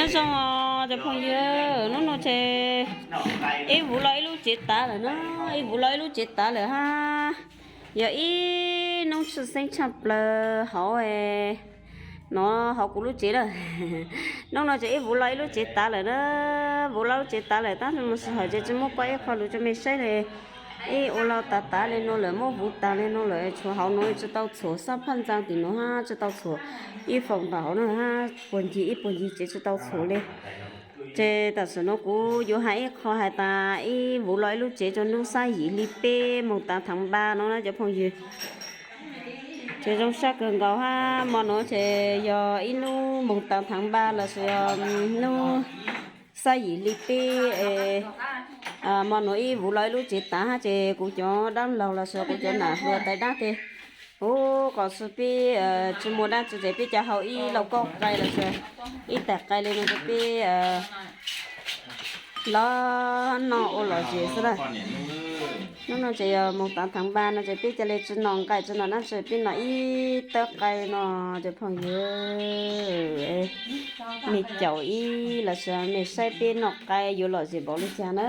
Zoo os cov phooj ywg, hnub no ces ib vuv lo ib lub tsev tav lawm na, ib vuv lo ib lub tsev tav lawm hab. Yog ib hnub tshwj xeeb tshaj plaws hauv no hauv kuv lub tsev lawm. Hnub no ces ib vuv lo ib lub tsev tav lawm na, vuv lo lub tsev tav lawm tab sis mas sij hawm ces tsis muab kuaj ib qho lus rua mej saib li. Ib ua lo tav tav li no lawm, muab vuv taag li no lawm, tshuav hauv no tsis tau txhuam, xab phaj ntxaa tim no hab tsis tau txhuam, ib foom ntawm hauv no hab puag ncig ib puag ncig ces tsis tau txhuam li. Ces tam sim no kuv yuav hais ib qho hais tas ib vuv lo ib lub tsev rua hnub xab yim hli peb moog tav thaav npa no na cov phooj ywg. Ces zoo sab kawg nkaus hab, mo nuav ces yog ib hnub moog tav thaav npa lossis yog hnub xab yim hli peb, mo nuav ib vuv lo ib lub tsev tav hab ces kuv cov dlaab laug lossis kuv cov nam hluas tais dlaab tes, ub, qhov xwb peb tsis muaj dlaab tsi ces peb cov hau ib lauj kaub qai lossis ib taig qai li no rua peb los noj ua lom zem xwb na. Hnub no ces yog moog tav thaav npa no ces peb ca le tsi noj nqaij tsi noj dlaab tsi, peb noj ib tawb qai no cov phooj ywg. Mej caum ib lossis mej saib peb noj qai yuav lom zem npaum li cas na.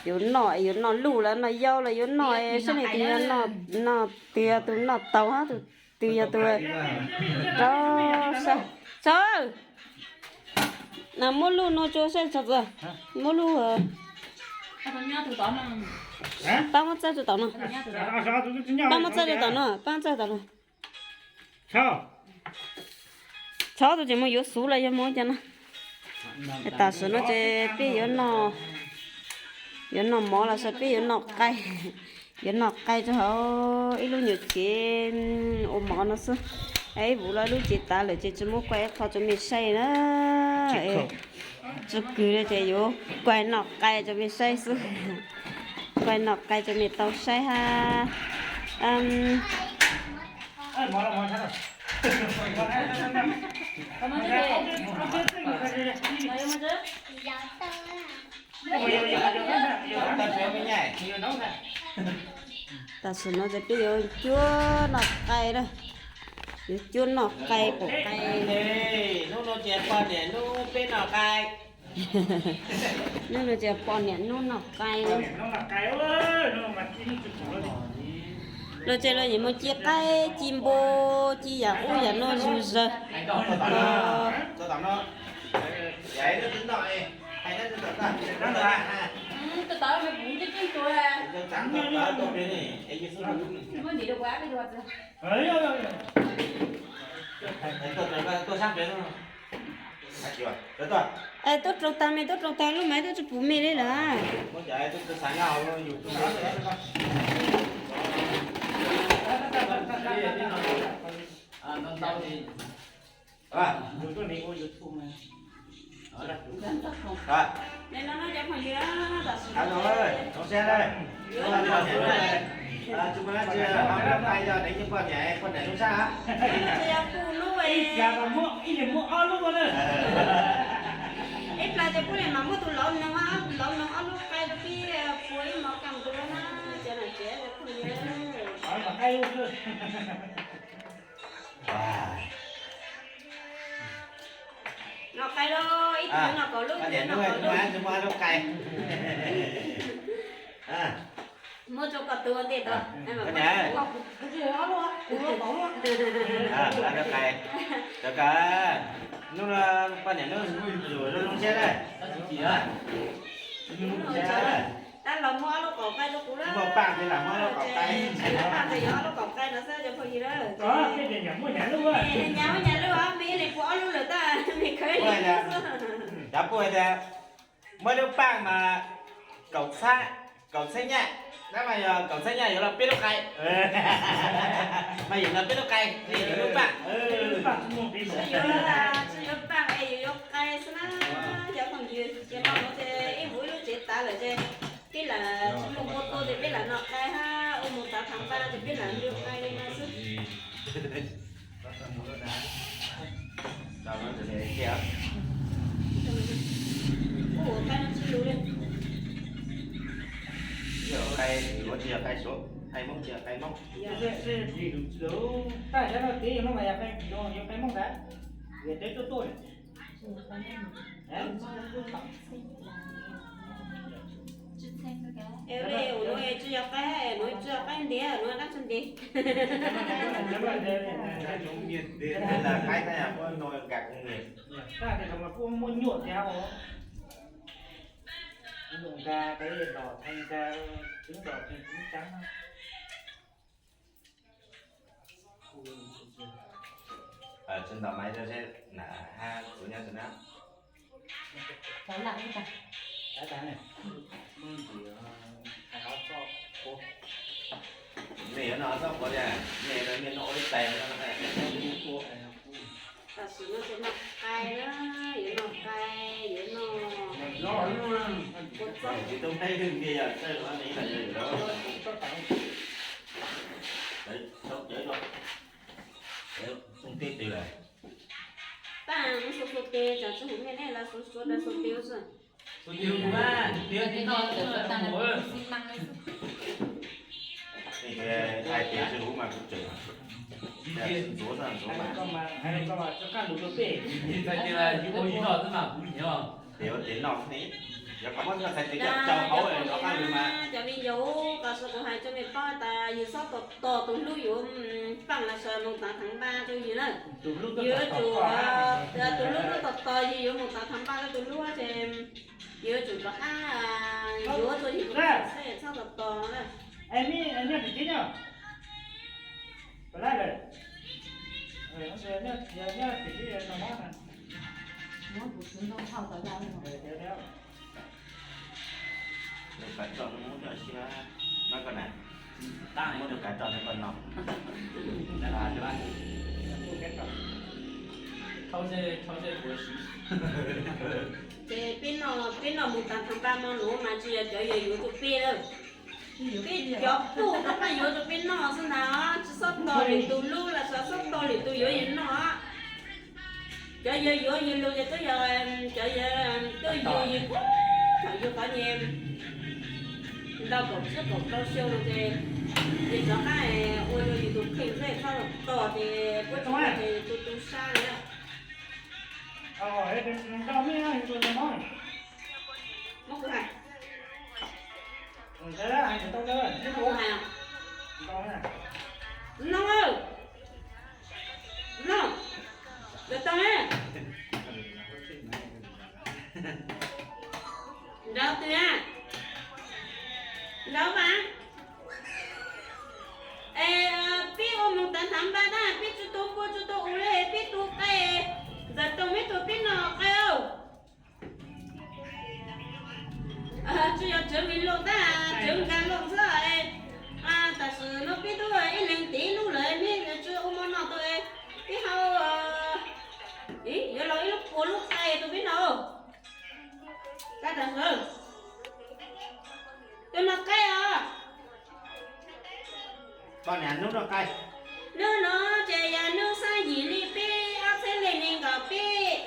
Yuav noj, yuav noj luj los noj yau los yuav noj, saib nws tus yog noj twg, yog tus noj taug hab tus twg yog tus rau sab. Txhob, muab luj no rua saib txog, muab luj, pab muab txawb rua tom no, pab muab txawb rua tom no, pab txawb tom no. Txhob tus ces moog yuav xuv los yog moog ua cas no. Tam sim no ces peb yuav noj, yuav noj mov lossis peb yuav noj qai, yuav noj qai rua hauv ib lub nyuam kev ua mov no xwb. Ib vuv lo ib lub tsev tav lawm ces tsis muab kuaj ib qho rua mej saib na. Tsi kws li ces yuav kuaj noj qai rua mej saib xwb. Kuaj noj qai rua mej tau saib hab. Tam sim no ces peb yuav cuab noj qai na, yuav cuab noj qai pom qai. Hnub no ces poj niam hnub peb noj qai. Hnub no ces poj niam hnub noj qai. Los ces los yeej mus ci qaib ci npua ci yam ub yam no zug zawg. Es tuaj raug taag mej, tuaj raug taag lub mas tuaj tsi pum mej li lawm. Ib plag ces kuj le mam muaj tus lauv noog, lauv noog ob lub qai rau peb pua ib mov kam tus na, cov nam tsev phooj ywg. Noj qai lauj, ib tug noj kaum lub, ib tug noj kaum lub. Muab rau koj tus ua ntej tau. Rau koj, hnub no poj niam hnub yus zoo siab na. Tab los muab ob lub kaum qai rau kuv na. Muaj paaj ces lam muab ob lub kaum qai. Muaj paaj ces yuav ob lub kaum qai no xwb cov phooj ywg na. Nyam muab nyam lub, mej li puas ob lub lawm tab mej khawv li. Cov puj hais tias muaj lub paaj mas kaum txhab, kaum txhab nyaj, tab mas yog kaum txhab nyaj yuav los peb lub qai. Mas yog los peb lub qai, yog lub paaj. Tsi yuav paaj es yus yuav qai xwb na. Cov phooj ywg, ces mo nuav ces ib vuv ib lub tsev tav lawm ces peb lam tsi muaj npua tua ces peb lam noj qai hab, ua moog tav thaav npa ces peb lam noj qai li no xwb. Qai Suav tsi yog qai Suav, qai Moob tsi yog qai Moob. Tag zog no kev yog no mas yog qai Moob ntag, yog teb tuaj tuaj. Es ua li ua nuav tsi yog qaib, nuav tsi yog qaib ntiav, nuav dab tsi ntiav. Qaib tab yog kuj nkaus kuv niam. Tab sis mas kuj muaj nyuaj thiab os. Nyuaj nkag peb los theej nkag, twb los theej twb tsaab. Tsi ntaus maiv rau seb na, hab kuv nyob tsi na. Mej yuav noj txoj quav, mej noj ua ib tais. Tam sim no ces noj qai na, yuav noj qai, yuav noj quav txob. Tsis tau paub hwj ntiag yog txawj los ne, lawv tau cawv rau, cawv teb tes lawm. Tab sis xuas xuas tes, tsam tsis huv mej ne, lawv xuas xuas tes, xuas tes ua xwb. Xuas tes huv mas, tes tes noj, hais tes tsis huv mas kuv tseem ntxuav, ntxuav mas. Txhais tes yus ua yus noj xwb mas kuv nyiam. Tes ua tes noj ne, yog qhov muab txhais tes coj tsaug hauv rov qab lug mas. Cov viv ncaus, tam sim kuv hais rau mej paub tas yus txhob tos tos tus hlub yuav paaj los sis moog taav thav npaj rau yus na. Yuav tsum tus hlub hlub tos tos yus yuav moog taav thav npaj rau tus hlub ces yuav tsum rov qab yuav rau yus xwb, txhob tos tos na. Tus kav tso no muab coj siab, no koj na, muab tus kav tso no koj no. Ces peb noj, peb noj mus tag thav npaj mo nuav mas tsis yog cov yawg yuav rau peb lawm. Peb cov puj rov qab yuav rau peb noj xwb ntag, tsis txhob tos lwm tus hlub los tsis txhob tos lwm tus yuav yus noj. Cov yawg yuav yus lug ces twb yog cov yawg tuaj yug yus, thaum yug qhov nyuag ntau kaum tsib kaum rau xyoo no ces, ces rov qab ua rau yus tus kheej xwb, txhob tos ces puab tsis ua ces tu tu sab li. Muab kuv hais. Muab kuv hais. Noo, noo, yuav tau na. Nraud twg a? Nraud mas. Es peb ua moog taav thav npaj na, peb tsi tu npua tsi tu ub le, peb tu qai, ntxawm toog meb tug peb noj qai. Tsi yog tswv Vij Looj tab, tswv Nkaj Looj xwb. Tam sim no peb tub ib leeg tiv lub lawm, meb tsi ua mo no tau, peb hau, yuav los ib lub puas lub qai rau peb noj. Kab tam sim, tus noj qai os. Koj niam hnub noj qai. Hnub no ces yog hnub xab yim li peb ob txhiab nees nkaum peb,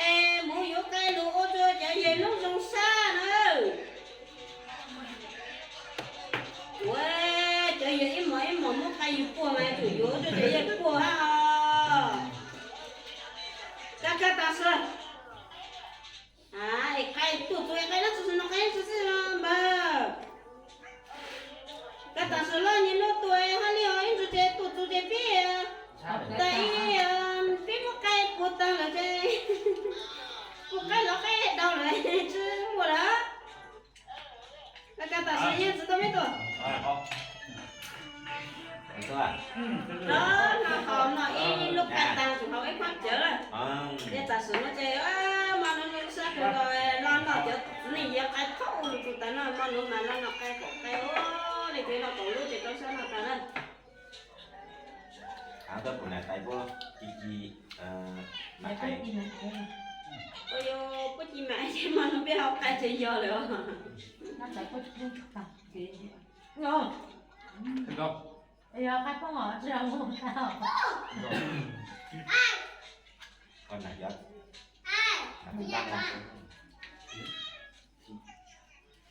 es mus yuav qai lug ua rua cov yawg hnub zoo sab na. Ua, cov yawg ib hmos ib hmos muab qai yug puag mas yuav tsum yuav rua cov yawg puag hab os. Kab kab tas sua. Es qai tuaj txug qai dlaab tsi no qai tsi xwb npawg. Kab tas sua loj nyuag nub tuaj hab li os, ib ntsis ces tuaj txug ces peb, tas ib, peb muab qai puag taag lawm ces puag qaib lov qaib daug lawm tsi muaj lawm. Kab tas sua yeej tsi tau peb tuaj. Los no haus no ib lub qai taag tsum haus ib phab cawv lawm. Ces tam sim no ces mo nuav lub sab kawg nkaus los noj cov txiv neej yav qai thaum lug txug tas no, mo nuav mas los noj qai kaum qai ua li ces noj kaum lub ces tau sab noj tas na. Kab kuv nam tais puab ci ci mam ais, puab ci mam ais ces mo nuav peb haus qai ces yog lawm os.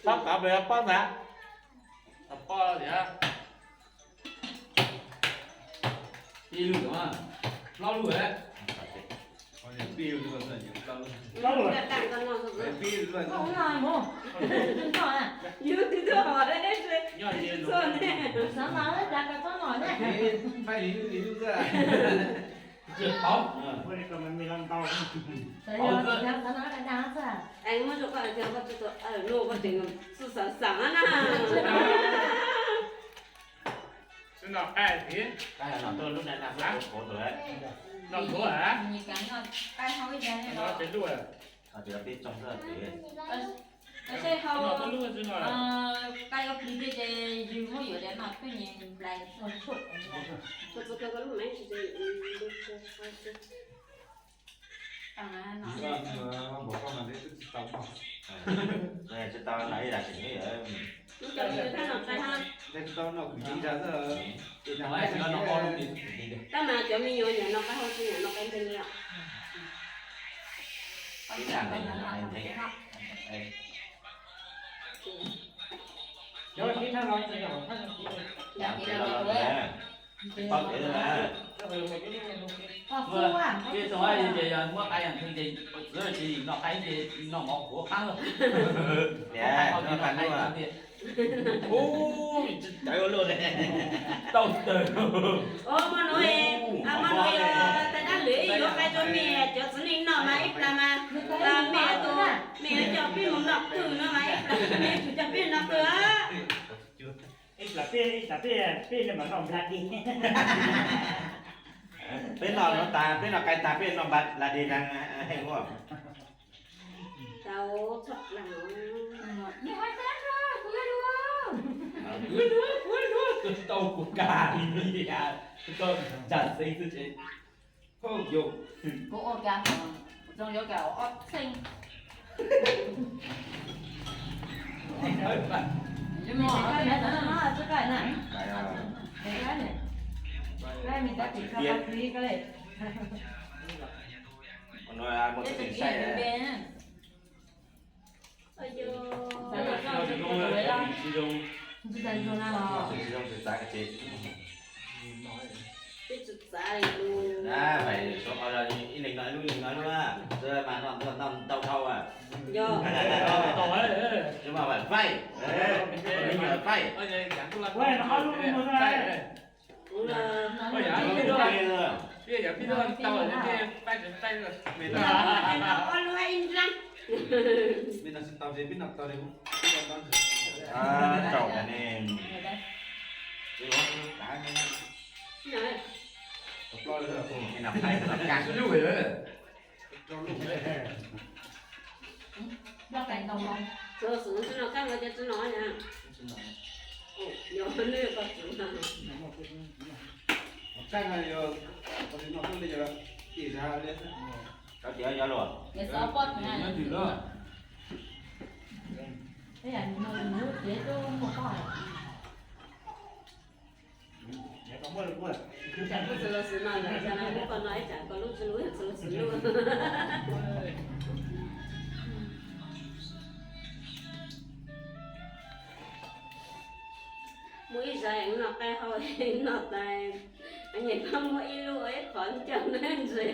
Tab kav peb pob ntag. Ib lub, plaub lub. Pib luag tau, pib luag tau. Yus twb tuaj hov, xav mas cas koj txhob noj ne. Pib li lub li lub xwb. Tsis tau. Ua li ko mas me los ntau. Xav no dag xwb. Es muab rau koj tias koj tsis tau, luag koj tseem xav xav na. Tsis noj qai thiab. Qai no tuaj lub na, na xav qhuav tus lawm. Noj qhuav hab. Noj tsis luaj. Qai ua plig tias ces yus muab yuav li no twb nyias nplais ua tshuaj. Tsis tau no ib yam tseem ib yam. Tab mas cov me nyuam nyuam noj qai hau tsis nyuam noj qai nteeg li os. Ces yog muab qai yam nteeg ces txiv tsis noj qai ces noj mov qhuav qab lawm. Tsis cawv ua luaj li. Tau tawg. Mog nuav, mog nuav, tais dab lwm yuav qai rau mej cov txiv neej noj mas ib plag mas mej tus, mej yuav coj peb mus noj qwj no mas ib plag mej yuav coj peb noj qwj. Ib plag peb, ib plag peb, peb mam noj npla dej. Peb noj no tas, peb noj qai tas peb noj npla dej na, heej ua. Kuv tau kuv kag li, kuv tau tsam xeeb xwb ces. Kuv ua kag, kuv txog yuav kag ob txheej. Ib leeg no ib lub, ib lub na, mas noj ntau dhau. Faij, faij. Mej noj tsis tau ces peb noj tau li. Tsaum ne. Txhua xwm tsis noj kab no ces tsis noj na. Yog nej koj tsis noj. Kab no yog, noj tub li yog, tim zag li. Cov tias yog luag. Tsam kuj tsis los xwm no lawm, tsam no muab koj noj ib tsam koj lub tsis lub yog tsis los xwm lub. Muaj ib zag noj qaib hau noj tas, nyem koj muab ib lub ua ib qho ncaug na ntses.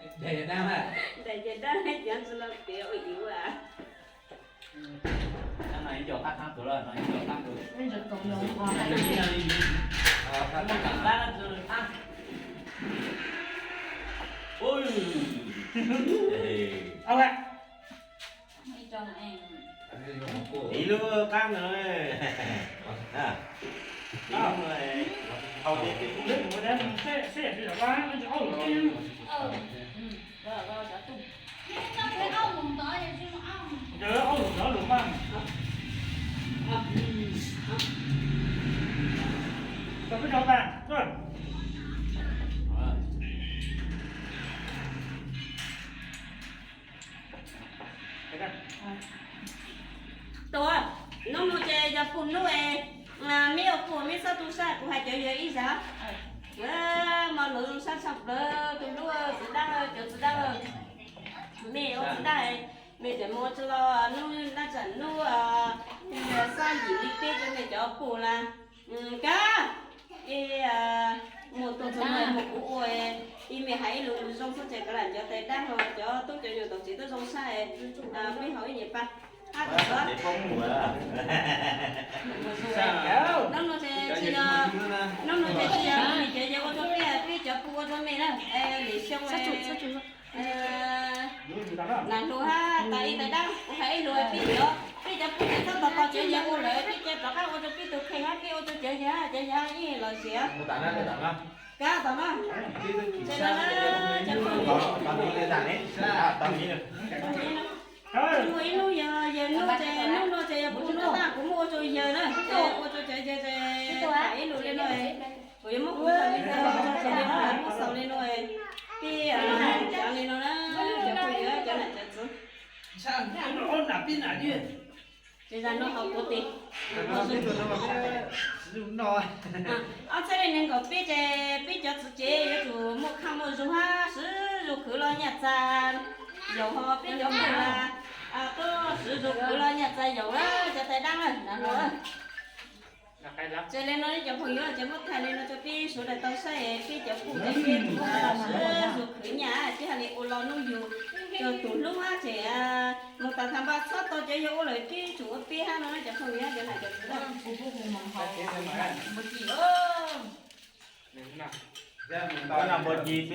Ntes ces dab, ntes ces dab ces tsis los piav ua yus a. Ib lub qaab no, ib lub hau tej tes. Tuaj, hnub no ces yog puj hnub es, meb ua puj meb txhob tu sab, kuv hais cov yawg ib zag. Mo lus zoo sab tshaj plaws, tus hlub txiv dab, cov txiv dab, mej ua txiv dab, mej tseem mus ua tsi los hnub dab tsam hnub xab yim li peb rau mej cov puj na. Kab, es Muaj tuaj txog no muaj kuv ua, ib me hais ib lus zoo xwb ces koj lam cov tais dab ho cov tub cov nyuam tau txiv twb zoo sab, peb haus ib nyuag pas. Hab tau, hnub no ces tsis yog, hnub no ces tsis yog cov yawg ua rau peb, peb cov kuj ua rau me na. Lim xyoo nas hluas hab tais ib tais dab kuv hais ib lus, peb cov, peb cov kuj tsis txhob tos tos cov yawg ua lawm, peb cia rov qab ua rau peb tus kheej hab peb ua rau cov yawg, cov yawg yeej los siav. Kab tom no, ces no na, cov phooj ywg, muaj ib hnub yog yawg hnub ces hnub no ces yog kuv hnub, kuv muab ua rau yawg na, ua rau cov yawg ces hais ib lus li no, kuv yuav muab kuv txoj li no, muab xaus li no, peb cov li no na, cov phooj ywg cov nam cov txwv. Ces zaj no hauv kuv tes, ob txhiab nees nkaum peb ces peb cov txwv ces yuav tsum muaj khaj muaj zug hab siv zug khwv los nyaj txag yaum, ho peb cov phooj ywg tuaj siv zug khwv los nyaj txag yaum cov tais dab na. Ces li no cov phooj ywg ces muab thaij li no rau peb sawv daws tau saib, peb cov kuj ces peb siv zug khwv nyaj, peb haj li ua lo hnub yug rau tus hlub hab ces mus tas tas npaj txhob tos cov yawg ua lawm, peb tsum ua peb hab no cov phooj ywg cov nam cov txwv.